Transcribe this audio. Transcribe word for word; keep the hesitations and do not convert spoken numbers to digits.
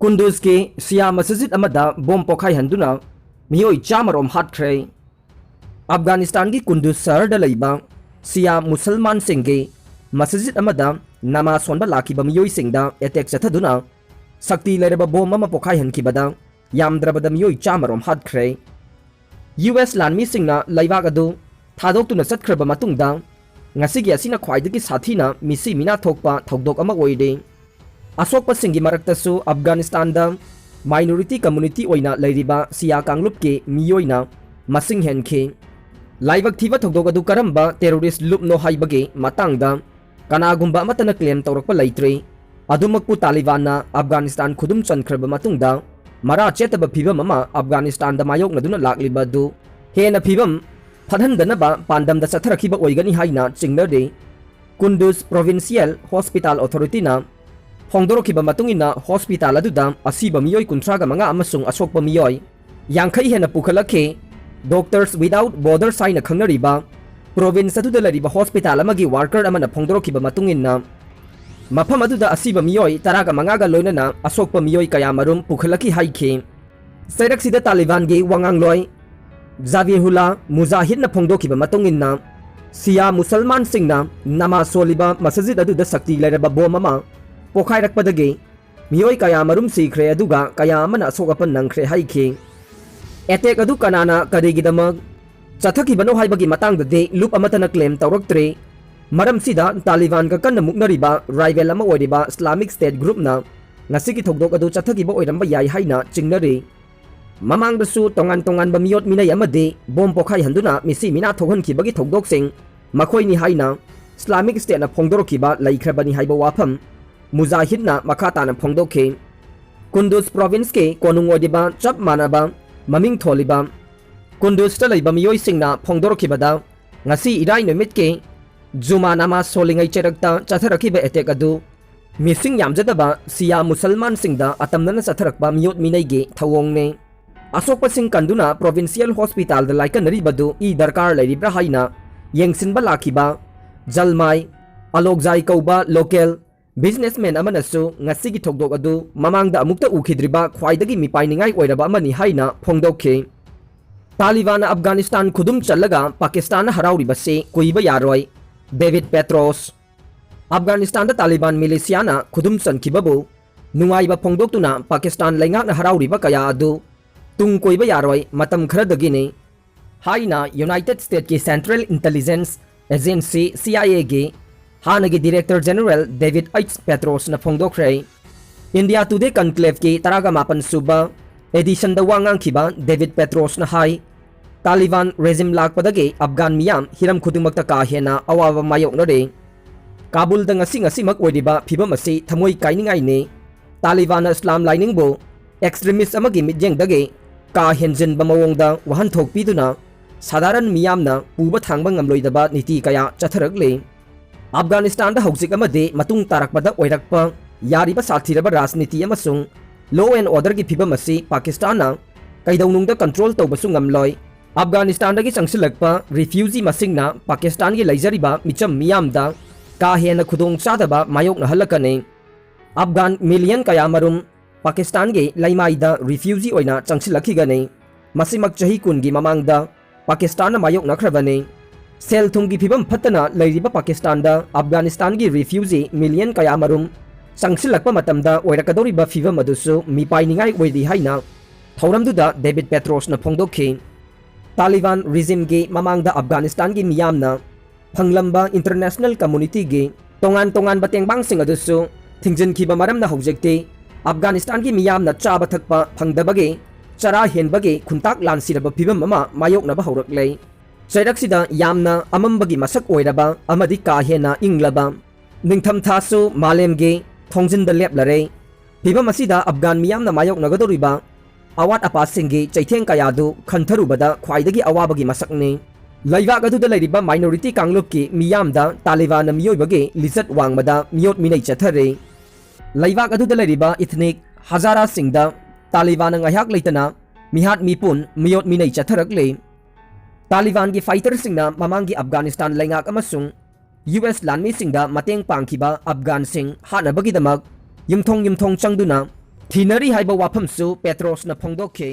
ꯀꯨꯟꯗꯨꯖꯀꯤ ꯁꯤꯌꯥ ꯃꯁꯖꯤꯗ ꯑꯃꯗ ꯕꯣꯝ ꯄꯣꯈꯥꯏꯍꯟꯗꯨꯅ ꯃꯤꯑꯣꯏ ꯆꯥꯝꯃ ꯔꯣꯝ ꯍꯥꯠꯈ꯭ꯔꯦ꯫ ꯑꯐꯒꯥꯅꯤꯁꯇꯥꯟꯒꯤ ꯀꯨꯟꯗꯨꯖ ꯁꯍꯔꯗ ꯂꯩꯕ ꯁꯤꯌꯥ ꯃꯨꯁꯜꯃꯥꯟꯁꯤꯡꯒꯤ ꯃꯁꯖꯤꯗ ꯑꯃꯗ ꯅꯃꯥꯖ ꯁꯣꯟꯕ ꯂꯥꯛꯈꯤꯕ ꯃꯤꯑꯣꯏꯁꯤꯡꯗ ꯑꯦꯇꯦꯛ ꯆꯠꯊꯗꯨꯅ ꯁꯛꯇꯤ ꯂꯩꯔꯕ ꯕꯣꯝ ꯑꯃ ꯄꯣꯈꯥꯏꯍꯟꯈꯤꯕꯗ ꯌꯥꯝꯗ꯭ꯔꯕꯗ ꯃꯤꯑꯣꯏ ꯆꯥꯝꯃ ꯔꯣꯝ ꯍꯥꯠꯈ꯭ꯔꯦ꯫ ꯌꯨ ꯑꯦꯁ ꯂꯥꯟꯃꯤꯁꯤꯡꯅ ꯂꯩꯕꯥꯛ ꯑꯗꯨ ꯊꯥꯗꯣꯛꯇꯨꯅ ꯆꯠꯈ꯭ꯔꯕ ꯃꯇꯨꯡꯗ ꯉꯁꯤꯒꯤ ꯑꯁꯤꯅ ꯈ꯭ꯋꯥꯏꯗꯒꯤ ꯁꯥꯊꯤꯅ ꯃꯤꯁꯤ ꯃꯤꯅꯥ ꯊꯣꯛꯄ ꯊꯧꯗꯣꯛ ꯑꯃ ꯑꯣꯏꯔꯤ꯫ ꯑꯁꯣꯛꯄꯁꯤꯡꯒꯤ ꯃꯔꯛꯇꯁꯨ ꯑꯐꯒꯥꯅꯤꯁꯇꯥꯟꯗ ꯃꯥꯏꯅꯣꯔꯤꯇꯤ ꯀꯝꯃꯨꯅꯤꯇꯤ ꯑꯣꯏꯅ ꯂꯩꯔꯤꯕ ꯁꯤꯌꯥ ꯀꯥꯡꯂꯨꯞꯀꯤ ꯃꯤꯑꯣꯏꯅ ꯃꯁꯤꯡ ꯍꯦꯟꯈꯤ꯫ ꯂꯥꯏꯕꯛ ꯊꯤꯕ ꯊꯧꯗꯣꯛ ꯑꯗꯨ ꯀꯔꯝꯕ ꯇꯦꯔꯣꯔꯤꯁ ꯂꯨꯞꯅꯣ ꯍꯥꯏꯕꯒꯤ ꯃꯇꯥꯡꯗ ꯀꯅꯥꯒꯨꯝꯕ ꯑꯃꯠꯇꯅ ꯀ꯭ꯂꯦꯝ ꯇꯧꯔꯛꯄ ꯂꯩꯇ꯭ꯔꯤ꯫ ꯑꯗꯨꯃꯛꯄꯨ ꯇꯥꯂꯤꯕꯥꯟꯅ ꯑꯐꯒꯥꯅꯤꯁꯇꯥꯟ ꯈꯨꯗꯨꯝ ꯆꯟꯈ꯭ꯔꯕ ꯃꯇꯨꯡꯗ ꯃꯔꯥ ꯆꯦꯠꯇꯕ ꯐꯤꯕꯝ ꯑꯃ ꯑꯐꯒꯥꯅꯤꯁꯇꯥꯟꯗ ꯃꯥꯌꯣꯛꯅꯗꯨꯅ ꯂꯥꯛꯂꯤꯕ ꯑꯗꯨ ꯍꯦꯟꯅ ꯐꯤꯕꯝ ꯐꯠꯍꯟꯗꯅꯕ ꯄꯥꯟꯗꯝꯗ ꯆꯠꯊꯔꯛꯈꯤꯕ ꯑꯣꯏꯒꯅꯤ ꯍꯥꯏꯅ ꯆꯤꯡꯅꯔꯤ꯫ ꯀꯨꯟꯗꯨꯖ ꯄ꯭ꯔꯣꯚꯤꯟꯁꯤꯌꯦꯜ ꯍꯣꯁꯄꯤꯇꯥꯜ ꯑꯣꯊꯣꯔꯤꯇꯤꯅ ꯐꯣꯡꯗꯣꯔꯛꯈꯤꯕ ꯃꯇꯨꯡ ꯏꯟꯅ ꯍꯣꯁꯄꯤꯇꯥꯜ ꯑꯗꯨꯗ ꯑꯁꯤꯕ ꯃꯤꯑꯣꯏ ꯀꯨꯟꯊ꯭ꯔꯥꯒ ꯃꯉꯥ ꯑꯃꯁꯨꯡ ꯑꯁꯣꯛꯄ ꯃꯤꯑꯣꯏ ꯌꯥꯡꯈꯩ ꯍꯦꯟꯅ ꯄꯨꯈꯠꯂꯛꯈꯤ꯫ ꯗꯣꯛꯇꯔꯁ ꯋꯤꯗꯥꯎꯠ ꯕꯣꯔꯗꯔꯁ ꯍꯥꯏꯅ ꯈꯪꯅꯔꯤꯕ ꯄ꯭ꯔꯣꯚꯤꯟꯁ ꯑꯗꯨꯗ ꯂꯩꯔꯤꯕ ꯍꯣꯁꯄꯤꯇꯥꯜ ꯑꯃꯒꯤ ꯋꯥꯔꯀꯔ ꯑꯃꯅ ꯐꯣꯡꯗꯣꯔꯛꯈꯤꯕ ꯃꯇꯨꯡ ꯏꯟꯅ ꯃꯐꯝ ꯑꯗꯨꯗ ꯑꯁꯤꯕ ꯃꯤꯑꯣꯏ ꯇꯔꯥꯒ ꯃꯉꯥꯒ ꯂꯣꯏꯅꯅ ꯑꯁꯣꯛꯄ ꯃꯤꯑꯣꯏ ꯀꯌꯥ ꯃꯔꯨꯝ ꯄꯨꯈꯠꯂꯛꯈꯤ ꯍꯥꯏꯈꯤ꯫ ꯆꯩꯔꯛꯁꯤꯗ ꯇꯥꯂꯤꯕꯥꯟꯒꯤ ꯋꯥꯉꯥꯡꯂꯣꯏ ꯖꯥꯕꯤꯍꯨꯂꯥ ꯃꯨꯖꯥꯍꯤꯗꯅ ꯐꯣꯡꯗꯣꯛꯈꯤꯕ ꯃꯇꯨꯡ ꯏꯟꯅ ꯁꯤꯌꯥ ꯃꯨꯁꯜꯃꯥꯟꯁꯤꯡꯅ ꯅꯃꯥꯖ ꯁꯣꯜꯂꯤꯕ ꯃꯁꯖꯤꯗ ꯑꯗꯨꯗ ꯁꯛꯇꯤ ꯂꯩꯔꯕ ꯕꯣꯝ ꯑꯃ ꯄꯣꯈꯥꯏꯔꯛꯄꯗꯒꯤ ꯃꯤꯑꯣꯏ ꯀꯌꯥ ꯃꯔꯨꯝ ꯁꯤꯈ꯭ꯔꯦ ꯑꯗꯨꯒ ꯀꯌꯥ ꯑꯃꯅ ꯑꯁꯣꯛ ꯑꯄꯟ ꯅꯪꯈ꯭ꯔꯦ ꯍꯥꯏꯈꯤ꯫ ꯑꯦꯇꯦꯛ ꯑꯗꯨ ꯀꯅꯥꯅ ꯀꯔꯤꯒꯤꯗꯃꯛ ꯆꯠꯊꯈꯤꯕꯅꯣ ꯍꯥꯏꯕꯒꯤ ꯃꯇꯥꯡꯗꯗꯤ ꯂꯨꯞ ꯑꯃꯠꯇꯅ ꯀ꯭ꯂꯦꯝ ꯇꯧꯔꯛꯇ꯭ꯔꯤ꯫ ꯃꯔꯝꯁꯤꯗ ꯇꯥꯂꯤꯕꯥꯟꯒ ꯀꯟꯅ ꯃꯨꯛꯅꯔꯤꯕ ꯔꯥꯏꯕꯦꯜ ꯑꯃ ꯑꯣꯏꯔꯤꯕ ꯏꯁꯂꯥꯃꯤꯛ ꯁ꯭ꯇꯦꯠ ꯒ꯭ꯔꯨꯞꯅ ꯉꯁꯤꯒꯤ ꯊꯧꯗꯣꯛ ꯑꯗꯨ ꯆꯠꯊꯈꯤꯕ ꯑꯣꯏꯔꯝꯕ ꯌꯥꯏ ꯍꯥꯏꯅ ꯆꯤꯡꯅꯔꯤ꯫ ꯃꯃꯥꯡꯗꯁꯨ ꯇꯣꯉꯥꯟ ꯇꯣꯉꯥꯟꯕ ꯃꯤꯑꯣꯠ ꯃꯤꯅꯩ ꯑꯃꯗꯤ ꯕꯣꯝ ꯄꯣꯈꯥꯏꯍꯟꯗꯨꯅ ꯃꯤꯁꯤ ꯃꯤꯅꯥ ꯊꯣꯛꯍꯟꯈꯤꯕꯒꯤ ꯊꯧꯗꯣꯛꯁꯤꯡ ꯃꯈꯣꯏꯅꯤ ꯍꯥꯏꯅ ꯏꯁꯂꯥꯃꯤꯛ ꯁ꯭ꯇꯦꯠꯅ ꯐꯣꯡꯗꯣꯔꯛꯈꯤꯕ ꯂꯩꯈ꯭ꯔꯕꯅꯤ ꯍꯥꯏꯕ ꯋꯥꯐꯝ ꯃꯨꯖꯥꯍꯤꯗꯅ ꯃꯈꯥ ꯇꯥꯅ ꯐꯣꯡꯗꯣꯛꯈꯤ꯫ ꯀꯨꯟꯗꯨꯖ ꯄ꯭ꯔꯣꯚꯤꯟꯁꯀꯤ ꯀꯣꯅꯨꯡ ꯑꯣꯏꯔꯤꯕ ꯆꯞ ꯃꯥꯟꯅꯕ ꯃꯃꯤꯡ ꯊꯣꯜꯂꯤꯕ ꯀꯨꯟꯗꯨꯖꯇ ꯂꯩꯕ ꯃꯤꯑꯣꯏꯁꯤꯡꯅ ꯐꯣꯡꯗꯣꯔꯛꯈꯤꯕꯗ ꯉꯁꯤ ꯏꯔꯥꯏ ꯅꯨꯃꯤꯠꯀꯤ ꯖꯨꯃꯥ ꯅꯃꯥꯖ ꯁꯣꯜꯂꯤꯉꯩ ꯆꯩꯔꯛꯇ ꯆꯠꯊꯔꯛꯈꯤꯕ ꯑꯦꯇꯦꯛ ꯑꯗꯨ ꯃꯤꯁꯤꯡ ꯌꯥꯝꯖꯗꯕ ꯁꯤꯌꯥ ꯃꯨꯁꯜꯃꯥꯟꯁꯤꯡꯗ ꯑꯇꯝꯅꯅ ꯆꯠꯊꯔꯛꯄ ꯃꯤꯑꯣꯠ ꯃꯤꯅꯩꯒꯤ ꯊꯧꯑꯣꯡꯅꯤ꯫ ꯑꯁꯣꯛꯄꯁꯤꯡ ꯀꯟꯗꯨꯅ ꯄ꯭ꯔꯣꯚꯤꯟꯁꯤꯌꯦꯜ ꯍꯣꯁꯄꯤꯇꯥꯜꯗ ꯂꯥꯏꯀꯠꯅꯔꯤꯕꯗꯨ ꯏ ꯗꯔꯀꯥꯔ ꯂꯩꯔꯤꯕ꯭ꯔꯥ ꯍꯥꯏꯅ ꯌꯦꯡꯁꯤꯟꯕ ꯂꯥꯛꯈꯤꯕ ꯖꯜꯃꯥꯏ ꯑꯂꯣꯛꯖꯥꯏ ꯀꯧꯕ ꯂꯣꯀꯦꯜ Businessman ꯑꯃꯅꯁꯨ ꯉꯁꯤꯒꯤ ꯊꯧꯗꯣꯛ ꯑꯗꯨ ꯃꯃꯥꯡꯗ ꯑꯃꯨꯛꯇ ꯎꯈꯤꯗ꯭ꯔꯤꯕ ꯈ꯭ꯋꯥꯏꯗꯒꯤ ꯃꯤꯄꯥꯏꯅꯤꯡꯉꯥꯏ ꯑꯣꯏꯔꯕ ꯑꯃꯅꯤ ꯍꯥꯏꯅ ꯐꯣꯡꯗꯣꯛꯈꯤ꯫ ꯇꯥꯂꯤꯕꯥꯟꯅ ꯑꯐꯒꯥꯅꯤꯁꯇꯥꯟ ꯈꯨꯗꯨꯝ ꯆꯜꯂꯒ ꯄꯥꯀꯤꯁꯇꯥꯟꯅ ꯍꯔꯥꯎꯔꯤꯕꯁꯤ ꯀꯨꯏꯕ ꯌꯥꯔꯣꯏ꯫ ꯗꯦꯕꯤꯗ ꯄꯦꯇ꯭ꯔꯣꯁ꯫ ꯑꯐꯒꯥꯅꯤꯁꯇꯥꯟꯗ ꯇꯥꯂꯤꯕꯥꯟ ꯃꯤꯂꯤꯁꯤꯌꯥꯅ ꯈꯨꯗꯨꯝ ꯆꯟꯈꯤꯕꯕꯨ ꯅꯨꯡꯉꯥꯏꯕ ꯐꯣꯡꯗꯣꯛꯇꯨꯅ ꯄꯥꯀꯤꯁꯇꯥꯟ ꯂꯩꯉꯥꯛꯅ ꯍꯔꯥꯎꯔꯤꯕ ꯀꯌꯥ ꯑꯗꯨ ꯇꯨꯡ ꯀꯣꯏꯕ ꯌꯥꯔꯣꯏ, ꯃꯇꯝ ꯈꯔꯗꯒꯤꯅꯤ ꯍꯥꯏꯅ ꯌꯨꯅꯥꯏꯇꯦꯗ ꯁ꯭ꯇꯦꯠꯀꯤ central intelligence agency, C I ꯑꯦꯒꯤ ꯍꯥꯟꯅꯒꯤ ꯗꯤꯔꯦꯛꯇꯔ ꯖꯦꯅꯔꯦꯜ ꯗꯦꯕꯤꯗ ꯑꯩꯆ ꯄꯦꯇ꯭ꯔꯣꯁꯅ ꯐꯣꯡꯗꯣꯛꯈ꯭ꯔꯦ꯫ ꯏꯟꯗꯤꯌꯥ ꯇꯨꯗꯦ ꯀꯟꯀ꯭ꯂꯦꯚꯀꯤ ꯇꯔꯥꯒ ꯃꯥꯄꯟ ꯁꯨꯕ ꯑꯦꯗꯤꯁꯟꯗ ꯋꯥ ꯉꯥꯡꯈꯤꯕ ꯗꯦꯕꯤꯗ ꯄꯦꯇ꯭ꯔꯣꯁꯅ ꯍꯥꯏ, ꯇꯥꯂꯤꯕꯥꯟ ꯔꯦꯖꯤꯝ ꯂꯥꯛꯄꯗꯒꯤ ꯑꯐꯒꯥꯟ ꯃꯤꯌꯥꯝ ꯍꯤꯔꯝ ꯈꯨꯗꯤꯡꯃꯛꯇ ꯀꯥ ꯍꯦꯟꯅ ꯑꯋꯥꯕ ꯃꯥꯌꯣꯛꯅꯔꯦ꯫ ꯀꯥꯕꯨꯜꯗ ꯉꯁꯤ ꯉꯁꯤꯃꯛ ꯑꯣꯏꯔꯤꯕ ꯐꯤꯚꯝ ꯑꯁꯤ ꯊꯃꯣꯏ ꯀꯥꯏꯅꯤꯡꯉꯥꯏꯅꯤ꯫ ꯇꯥꯂꯤꯕꯥꯟꯅ ꯏꯁꯂꯥꯝ ꯂꯥꯏꯅꯤꯡꯕꯨ ꯑꯦꯛꯁꯇ꯭ꯔꯤꯃꯤꯁ ꯑꯃꯒꯤ ꯃꯤꯠꯌꯦꯡꯗꯒꯤ ꯀꯥ ꯍꯦꯟꯖꯤꯟꯕ ꯃꯑꯣꯡꯗ ꯋꯥꯍꯟꯊꯣꯛ ꯄꯤꯗꯨꯅ ꯁꯥꯗꯥꯔꯟ ꯃꯤꯌꯥꯝꯅ ꯄꯨꯕ ꯊꯥꯡꯕ ꯉꯝꯂꯣꯏꯗꯕ ꯅꯤꯇꯤ ꯀꯌꯥ ꯆꯠꯊꯔꯛꯂꯤ꯫ ꯑꯐꯒꯥꯅꯤꯁꯇꯥꯟꯗ ꯍꯧꯖꯤꯛ ꯑꯃꯗꯤ ꯃꯇꯨꯡ ꯇꯥꯔꯛꯄꯗ ꯑꯣꯏꯔꯛꯄ ꯌꯥꯔꯤꯕ ꯁꯥꯊꯤꯔꯕ ꯔꯥꯖꯅꯤꯇꯤ ꯑꯃꯁꯨꯡ law and orderꯒꯤ ꯐꯤꯚꯝ ꯑꯁꯤ ꯄꯥꯀꯤꯁꯇꯥꯟꯅ ꯀꯩꯗꯧꯅꯨꯡꯗ control ꯇꯧꯕꯁꯨ ꯉꯝꯂꯣꯏ꯫ ꯑꯐꯒꯥꯅꯤꯁꯇꯥꯟꯗꯒꯤ ꯆꯪꯁꯤꯜꯂꯛꯄ refugee ꯃꯁꯤꯡꯅ ꯄꯥꯀꯤꯁꯇꯥꯟꯒꯤ ꯂꯩꯖꯔꯤꯕ ꯃꯤꯆꯝ ꯃꯤꯌꯥꯝꯗ ꯀꯥ ꯍꯦꯟꯅ ꯈꯨꯗꯣꯡꯆꯥꯗꯕ ꯃꯥꯌꯣꯛꯅꯍꯜꯂꯛꯀꯅꯤ꯫ ꯑꯐꯒꯥꯟ million ꯀꯌꯥꯃꯔꯨꯝ ꯄꯥꯀꯤꯁꯇꯥꯟꯒꯤ ꯂꯩꯃꯥꯏꯗ refugee ꯑꯣꯏꯅ ꯆꯪꯁꯤꯜꯂꯛꯈꯤꯒꯅꯤ꯫ ꯃꯁꯤꯃꯛ ꯆꯍꯤ ꯀꯨꯟꯒꯤ ꯃꯃꯥꯡꯗ ꯄꯥꯀꯤꯁꯇꯥꯟꯅ ꯃꯥꯌꯣꯛꯅꯈ꯭ꯔꯕꯅꯤ꯫ ꯁꯦꯜ ꯊꯨꯝꯒꯤ ꯐꯤꯕꯝ ꯐꯠꯇꯅ ꯂꯩꯔꯤꯕ ꯄꯥꯀꯤꯁꯇꯥꯟꯗ ꯑꯐꯒꯥꯅꯤꯁꯇꯥꯟꯒꯤ refugee million ꯀꯌꯥꯃꯔꯨꯝ ꯆꯪꯁꯤꯜꯂꯛꯄ ꯃꯇꯝꯗ ꯑꯣꯏꯔꯛꯀꯗꯧꯔꯤꯕ ꯐꯤꯕꯝ ꯑꯗꯨꯁꯨ ꯃꯤꯄꯥꯏꯅꯤꯡꯉꯥꯏ ꯑꯣꯏꯔꯤ ꯍꯥꯏꯅ ꯊꯧꯔꯝꯗꯨꯗ ꯗꯦꯕꯤꯗ ꯄꯦꯇ꯭ꯔꯣꯁꯅ ꯐꯣꯡꯗꯣꯛꯈꯤ꯫ ꯇꯥꯂꯤꯕꯥꯟ ꯔꯦꯖꯤꯝꯒꯤ ꯃꯃꯥꯡꯗ ꯑꯐꯒꯥꯅꯤꯁꯇꯥꯟꯒꯤ ꯃꯤꯌꯥꯝꯅ ꯐꯪꯂꯝꯕ international communityꯒꯤ ꯇꯣꯉꯥꯟ ꯇꯣꯉꯥꯟꯕ ꯇꯦꯡꯕꯥꯡꯁꯤꯡ ꯑꯗꯨꯁꯨ ꯊꯤꯡꯖꯤꯟꯈꯤꯕ ꯃꯔꯝꯅ ꯍꯧꯖꯤꯛꯇꯤ ꯑꯐꯒꯥꯅꯤꯁꯇꯥꯟꯒꯤ ꯃꯤꯌꯥꯝꯅ ꯆꯥꯕ ꯊꯛꯄ ꯐꯪꯗꯕꯒꯤ ꯆꯔꯥ ꯍꯦꯟꯕꯒꯤ ꯈꯨꯟꯇꯥꯛ ꯂꯥꯟꯁꯤꯔꯕ ꯐꯤꯕꯝ ꯑꯃ ꯃꯥꯌꯣꯛꯅꯕ ꯍꯧꯔꯛꯂꯦ꯫ ꯆꯩꯔꯛꯁꯤꯗ ꯌꯥꯝꯅ ꯑꯃꯝꯕꯒꯤ ꯃꯁꯛ ꯑꯣꯏꯔꯕ ꯑꯃꯗꯤ ꯀꯥ ꯍꯦꯟꯅ ꯏꯪꯂꯕ ꯅꯤꯡꯊꯝꯊꯥꯁꯨ ꯃꯥꯂꯦꯝꯒꯤ ꯊꯣꯡꯖꯤꯟꯗ ꯂꯦꯞꯂꯔꯦ꯫ ꯐꯤꯕꯝ ꯑꯁꯤꯗ ꯑꯐꯒꯥꯟ ꯃꯤꯌꯥꯝꯅ ꯃꯥꯌꯣꯛꯅꯒꯗꯧꯔꯤꯕ ꯑꯋꯥꯠ ꯑꯄꯥꯁꯤꯡꯒꯤ ꯆꯩꯊꯦꯡ ꯀꯌꯥꯗꯨ ꯈꯟꯊꯔꯨꯕꯗ ꯈ꯭ꯋꯥꯏꯗꯒꯤ ꯑꯋꯥꯕꯒꯤ ꯃꯁꯛꯅꯤ꯫ ꯂꯩꯕꯥꯛ ꯑꯗꯨꯗ ꯂꯩꯔꯤꯕ minority ꯀꯥꯡꯂꯨꯞꯀꯤ ꯃꯤꯌꯥꯝꯗ ꯇꯥꯂꯤꯕꯥꯟꯅ ꯃꯤꯑꯣꯏꯕꯒꯤ ꯂꯤꯆꯠ ꯋꯥꯡꯃꯗ ꯃꯤꯑꯣꯠ ꯃꯤꯅꯩ ꯆꯠꯊꯔꯤ꯫ ꯂꯩꯕꯥꯛ ꯑꯗꯨꯗ ꯂꯩꯔꯤꯕ ethnic ꯍꯖꯥꯔꯥꯁꯤꯡꯗ ꯇꯥꯂꯤꯕꯥꯟꯅ ꯉꯥꯏꯍꯥꯛ ꯂꯩꯇꯅ ꯃꯤꯍꯥꯠ ꯃꯤꯄꯨꯟ ꯃꯤꯑꯣꯠ ꯃꯤꯅꯩ ꯆꯠꯊꯔꯛꯂꯤ꯫ ꯇꯥꯂꯤꯕꯥꯟꯒꯤ fighterꯁꯤꯡꯅ ꯃꯃꯥꯡꯒꯤ ꯑꯐꯒꯥꯅꯤꯁꯇꯥꯟ ꯂꯩꯉꯥꯛ ꯑꯃꯁꯨꯡ ꯌꯨ ꯑꯦꯁ ꯂꯥꯟꯃꯤꯁꯤꯡꯗ ꯃꯇꯦꯡ ꯄꯥꯡꯈꯤꯕ ꯑꯐꯒꯥꯟꯁꯤꯡ ꯍꯥꯠꯅꯕꯒꯤꯗꯃꯛ ꯌꯨꯝꯊꯣꯡ ꯌꯨꯝꯊꯣꯡ ꯆꯪꯗꯨꯅ ꯊꯤꯅꯔꯤ ꯍꯥꯏꯕ ꯋꯥꯐꯝꯁꯨ ꯄꯦꯇ꯭ꯔꯣꯁꯅ ꯐꯣꯡꯗꯣꯛꯈꯤ꯫